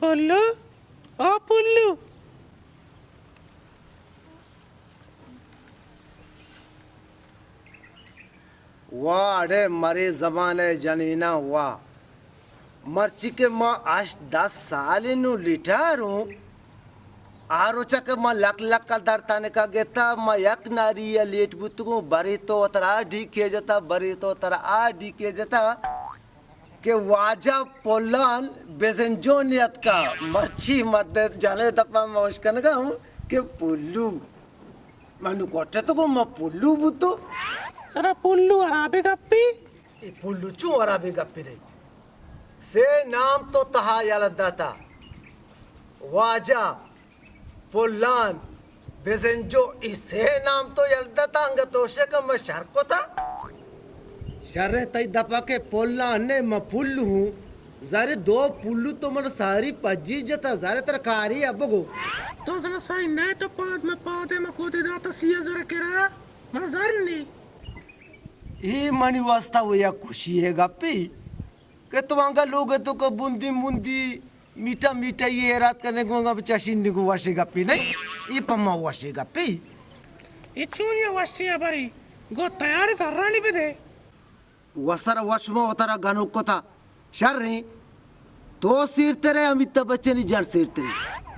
پلو، او پلو۔ واہ اڑے مرے زمانہ ءِ جنیناں واہ۔ مرچی کہ ما ہشت دس سال نوں لٹاروں، آ روچا کہ ما لک لک ءَ در تنکا گتا، ما یک ناری ءَ لیٹ بوتگوں، برے تو ترا ڈیکے جتا، برے تو ترا آ ڈیکے جتا۔ کہ واجہ پلان بزنجو نیتکا، مرچی مرد جنے دپا ما اشکنگا ہوں کہ پلو۔ من گوٹے تو گو ما پلو بوتو۔ ترا پلو ہرابے گپی؟ اے پلو چون ہرابے گپی نہیں؟ سے نام تو تہا یلہ داتا۔ واجہ پلان، بزنجو، ای سے نام تو یلہ داتا، انگت اوشے کہ من شر کتا۔ شر تئی دپا کہ پلان نے، من پلو ہوں۔ زارے دو پلو تو من ساری پجی جتا، زارے تر کاری ابگو۔ تو دل سائی نے تو پاد، من پادے، من کودی داتا سی ہزار کرا، من زر نی۔ ای منی واسطہ وہ یک خوشی ہے گپی۔ کہ تو انگا لوگ تو کہ بندی مندی میٹھا میٹھا یہ ایراد کرنے گو انگا بچا شین گو وشی گپی نہیں، یہ پما وشی گپی۔ یہ چون یہ وشی ہے بری؟ گو تیاری سرانی بدے۔ وسر وشما وترا گنوک کتا۔ شر ہیں۔ تو سیر ترے امیتابھ بچنی جان سیر ترے۔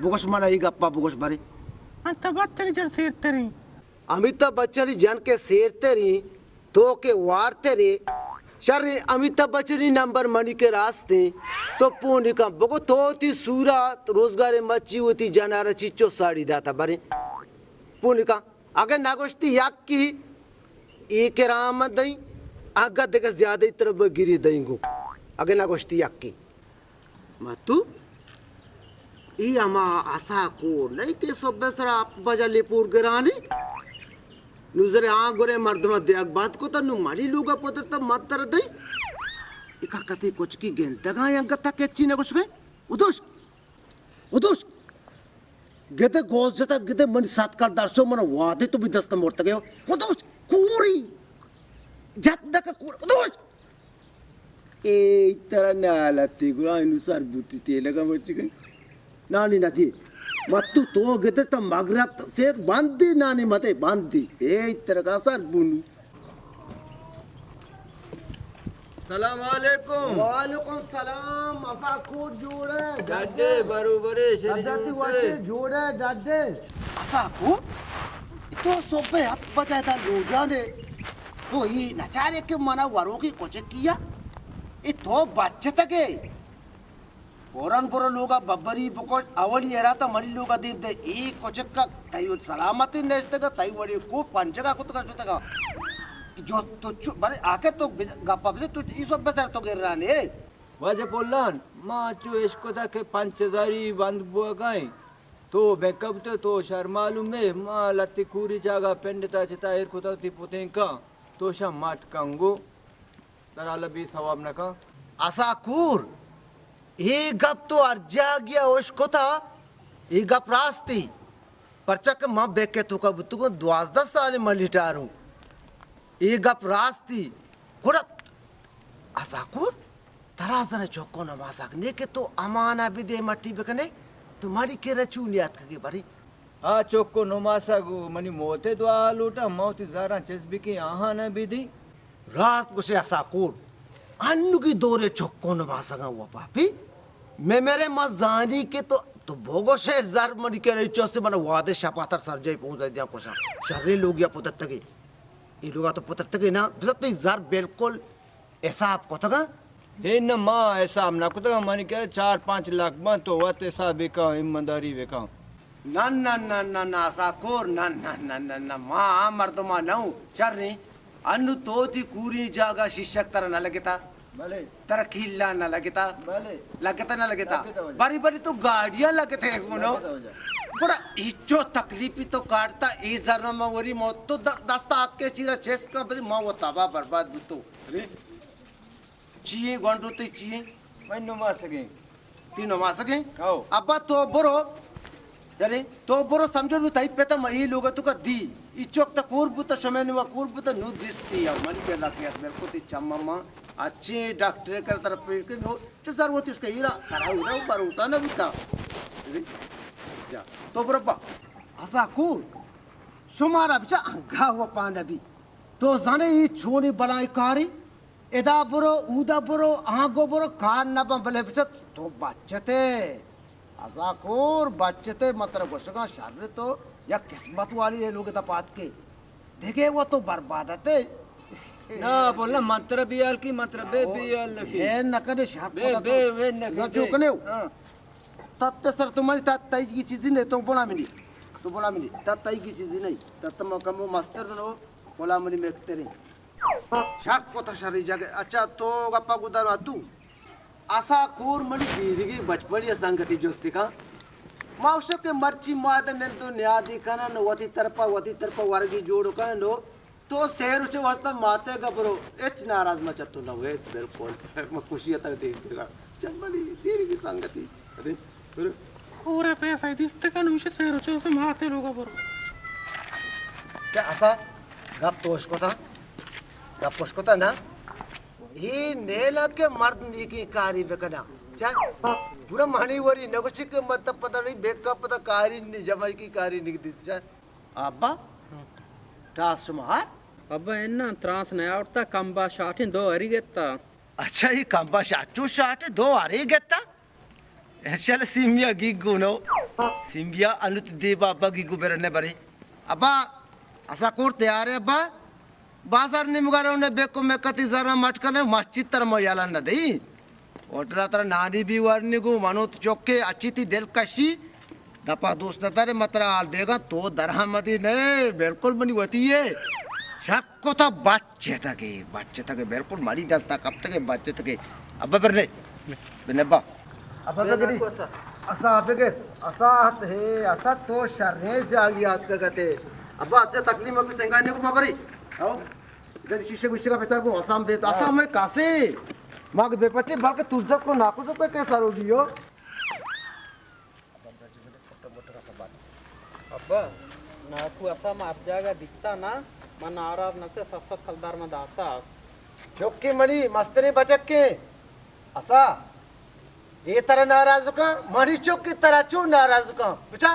بگوش منا یہ گپا بگوش برے۔ امیتابھ بچنی جان سیر ترے۔ امیتابھ بچن ءِ جنک ءَ سیرتریں، تو کہ وارترے۔ شریں، امیتابھ بچن ءِ نمبر منی کہ راستیں۔ تو پون کن بگو تو وتی سورا روزگار ءَ مچی وتی جنار ءَ چیچو ساڑی داتا بریں۔ پون کن۔ اگہ نگوشتی یکی اے کرام دئیں، اگہ دگہ زیادہ تر بگیری دئیں گو۔ اگہ نگوشتی یکی۔ متو، ای ہما اسا کور نہیں کہ صبح سرا ہپت بجا لیپور گرانے؟ نو زرے آں گرے مردم دیگ بات کو تا نو مالی لوگا پتر تا متر دئی۔ اکا کتی کچکی گندگا یا گتا کچی نہ گوش گئے۔ ادوش، ادوش۔ گدے گوز جتا، گدے منی ساتکار درسو، من وادے تو بھی دست مرتگے ہو۔ ادوش، کوری۔ جت دکا کور، ادوش۔ اے ترا نالتی گڑا اینو سر بوتی ٹیلگا مچی گئی۔ نانی ندی۔ متو تو گدے تا مغرب سیر بندی نانی متے بندی۔ اے ترا کا سر بونو۔ سلام علیکم۔ وعلیکم سلام۔ اسا کور جوڑے؟ ڈڈے بروبرے شری ڈڈے تی جوڑے؟ وشے جوڑے ڈڈے۔ اسا کور؟ تو صبح ہپت بجے تا لوگانے۔ تو ای نچارے کہ منا وروکی کچکیا۔ ای تو بچتگے۔ فوراً برو لوگا ببری بکش، اولی ہیراتا منی لوگا دیم دے، ای کچکا تئی سلامتی نشتگا، تئی وڑی کو پنجگا کتگا شتگا۔ جو تو چو، بلے آخر تو بج-، گپا بجے، تو ای سب بسر تو گرانے۔ واجہ پلان، ما چو اشکتا کہ پنچ ہزاری بند بوگائیں، تو بکبتے تو شر معلوم ہے، ما لتی کوری جاگا پنڈتا چتا ایر کتا تی پتینکا، تو شا مٹ کنگو۔ ترا لبی ثواب نہ کن۔ اسا کور، اے گپ تو ہر جاگیا ہوش کتا، اے گپ راستی۔ پرچا کہ من بیکے توکا بوتگوں دوازدہ سال من لٹاروں۔ اے گپ راستی۔ گڑا اسا کور، ترا زن چوکو نماسک نے کہ تو امانا بدے مٹی بکنے، تو ماڑی کے رچو نیاتکگے بری۔ آ چک و نماسگ و منی موت ء دعا لوٹاں، من وتی زراں چست بکیں آہاں نہ بیدیں۔ راست گوشے اسا کور، انوگی دور ء چک و نماسگاں و پاپی، مے میرے ما زانی کہ تو، تو بگوشے زر منی کرے چوستے من وادے شپاتر سرجائی پونزدہ دیاں کشاں۔ شریں لوگیا پترتگے۔ اے لوگا تو پترتگے نا، بزاں تئی زر بالکل حساب کتگاں؟ اے نہ، ما حساب نہ کتگاں، منی کہ چار پانچ لاکھ بنت، تو وت حساب بکن، ایمانداری بکن۔ نہ، نہ، نہ، نہ، نہ، اسا کور، نہ، نہ، نہ، نہ، نہ، ما آ مردما نہ اوں۔ شریں، انو تو وتی کوری جاگہ شیشک ترا نہ لگتا؟ بلے۔ ترا کیلا نہ لگتا؟ بلے۔ لگتا نہ لگتا؟ لگتا واجہ۔ بری بری تو گاڑیاں لگتے گونو۔ لگتا واجہ۔ گڑا ہچو تکلیفی تو کاٹتا، اے زر ما وری موت تو د-، دست آکے چیرا چست کن، بلے ما وہ تباہ برباد بوتو۔ ارے، چی اے گونڈو تئی چی اے؟ من نماسگیں۔ تئی نماسگیں؟ ہو۔ ابا تو برو۔ ارے، تو برو سمجھو نو تئی پتا ما اے لوگا تو کا دی۔ ای چوک تا کور بوتا، شمے نوا کور بوتا، نو دیستی یا منی کے لاکیت بالکل تئی چم ما۔ اچھے ڈاکٹر کر طرف پیش کر، نو چہ ضرورت اس کا ہیرا کرا ہوتا، بروتا نہ بوتا۔ جا، تو برپا۔ اسا کور، شمارا بچا انگا و پا نبی۔ تو زانے ای چونی بلائی کاری؟ ادا برو، اودا برو، آنگو برو، کار نبا، بلے بچا تو بچتے۔ اسا کور بچتے، من ترا گوشگاں شر تو یک قسمت والی اے لوگ دپا اتکے۔ دگہ و تو برباد اتے۔ نا، بولا من ترا بیال کی، من ترا بے بیال نکی۔ ہے نکنے شر بے، بے، بے نکی، نہ بے۔ چوکنے ہو۔ ہاں۔ تت سر تو منی، تت تئی کی چیزی نہیں، تو بولا منی۔ تو بولا منی۔ تت تئی کی چیزی نہیں۔ تت ما کمو مستر نو، بولا منی مکتریں۔ شک کو تو شری جگہ۔ اچھا، تو گپا گدار تو۔ اسا کور منی بیرگی بچپنی سنگتی جستی کن۔ ما اوشو کہ مرچی ماد نندو نیادی کنن، وتی طرفا، وتی طرفا ورگی جوڑ کنن، نو تو سیر اچ واسطہ ماتے گبرو، اچ ناراض مچ تو نہ ہوئے، بالکل۔ ما خوشی اتر دیکھ دیگا۔ چل منی بیرگی سنگتی۔ ارے، ارے۔ کورے پیسہ دیست کن، مش سیر اچ ماتے لوگا برو۔ کیا اسا گپ توش کو تھا؟ گپ پوش کتا نا؟ اے نیلا کہ مرد نیکی کاری بکنا۔ چا؟ پورا مانی وری نگوشی کہ مت پتہ نہیں بیکا پتہ کاری نی جمائی کی کاری نی دیس چا۔ ابا، ٹاس شمار؟ ابا، انا ترانس نیا اٹھتا، کمبا شاٹیں دو ہری گتا۔ اچھا، اے کمبا شاٹو شاٹ دو ہری گتا؟ انشاءاللہ سیمیا گیگو نو۔ سیمیا انت دیبا ابا گیگو برنے برے۔ ابا، اسا کور تیار ہے ابا؟ بازار نیمگا رونے بیکو میں کتی زرا مٹ کنے مسجد تر مو یالا نہ دئی۔ ہوٹلا تر نانی بھی ورنی گو منوت چوکے اچھی تی دل کشی۔ دپا دوست نہ ترے مترا حال دیگا تو درہمدی نے، بالکل منی وتی ہے۔ شک کو تا بچ چتگے، بچتگے، بالکل مری دستا کپتگے، بچتگے۔ ابا برنے، بنے ابا۔ ابا بگری۔ اسا بگر، اسا ہت ہے، اسا تو شریں جاگی آتکگتے۔ ابا اچھا تکلیف مت سنگانے کو مبری۔ او، ادھر شیشے گوشے کا بچار کو اسام بیت، اسام میں کاسے۔ ماگ بے پٹے بلکہ ترزت کو ناکو تو کیسا رو دیو۔ ابا، ناکو اسا ما ہر جاگہ دیتا نا، ما ناراض نہ تے، ست ست کلدار ما داتا۔ چوکی منی مستریں بچکے اسا، اے ترا ناراض کن، منی چوکی ترا چون ناراض کن؟ بچا،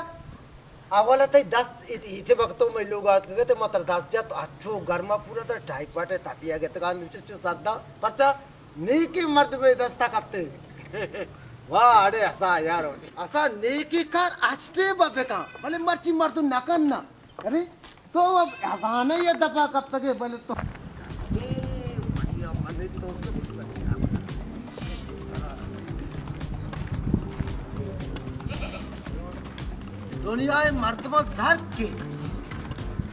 اول تئی دست ایت، ایت وقتو میں لوگ آتکگتے، ما ترا دست جت، اچو گرما پورا ترا ٹائیفائڈ تپیا گتگا، نوچے چو سردا، پرچا؟ نیکی مردمے دستا کپتے۔ واہ، اڑے اسا یارو۔ اسا نیکی کار اچ ٹیبا بکن، بلے مرچی مردم نکن نا۔ ارے، تو اب ہزانے یہ دپا کپتگے، بلے تو۔ اے، بڑھیا، منے تو دنیا ء مردماں زر کے۔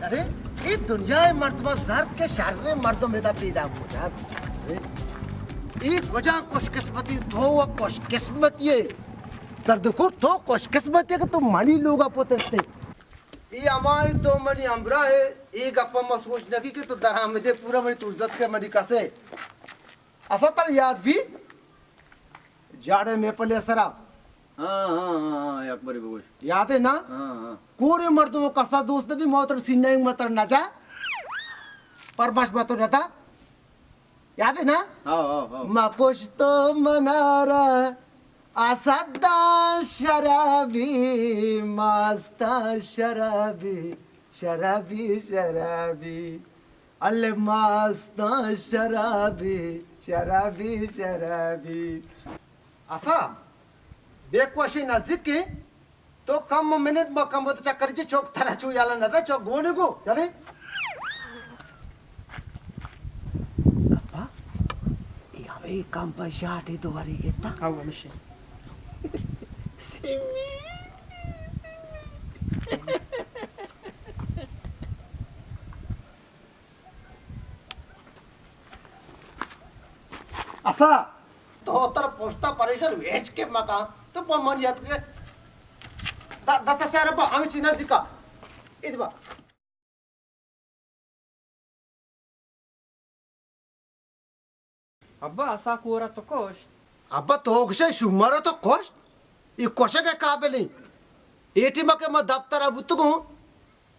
ارے، اے دنیا ء مردماں زر کے شریں مردم ادا پیدا کجا بیت؟ ارے، اے کجا خوش قسمتی، تو و خوش قسمتی ہے۔ سردکور تو خوش قسمتی ہے کہ تو منی لوگا پترتے۔ اے ہمائی تو منی ہمراہ ہے، اے گپا ما سوچ نکی کہ تو درآمدے پورا منی ترزت کے منی کسے۔ اسا تر یاد بھی؟ جاڑے میپل ء سرا۔ ہاں، ہاں، ہاں، ہاں، یک بری بگوش۔ یاد ہے نا؟ ہاں، ہاں۔ کورے مردم کسا دوست نبی، موتر سینہ متر نجا۔ پر بش متر نتا۔ یاد ہے نا؟ ہاں، ہاں، ہاں۔ ما کش تو منارا، اسدا شرابی، ماستا شرابی، شرابی، شرابی۔ الماستاں شرابی، شرابی، شرابی۔ اسا، بے کوشی نزدیک کے، تو کم منت ما کم تو چکر جی چوک ترا چو یالا ندا چوک گونے گو، چلے؟ ابا، اے ہمیں کم پر شاٹی دواری گتا۔ ہاں، ہمیشہ۔ Semi, semi. اسا، تو تر پشتا پریشان ہچ کے مکا، تو پا من یاد کے۔ دا، دستا شہر با، ہمیں چینا دکا۔ اید با۔ ابا، اسا کورا تو کشت؟ ابا، تو گشے شمارا تو کشت؟ ای کشگ قابل نہیں۔ اے ٹیم کہ ما دفتر بوتگوں،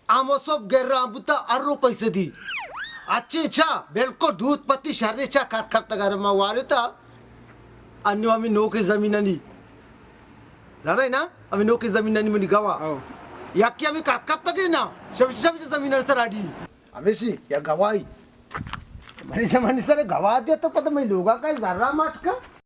آمو صبح گران بوتا، ہر رو پیسے دی۔ اچھے چا، بالکل دود پتی شرے چا کٹ کپتگ ءَ ما وارتا۔ انو ہمیں نوکیں زمینانی، زانا نا، ہمیں نوکیں زمینانی منی گواہ۔ او۔ یکی ہمیں کٹ کپتگ نا، شمش شمش زمینانی سر اڈی۔ ہمیشی یا گواہی۔ منی زمینانی سر گواہ دے تو پتہ میں لوگا کا ذرہ مٹ کا۔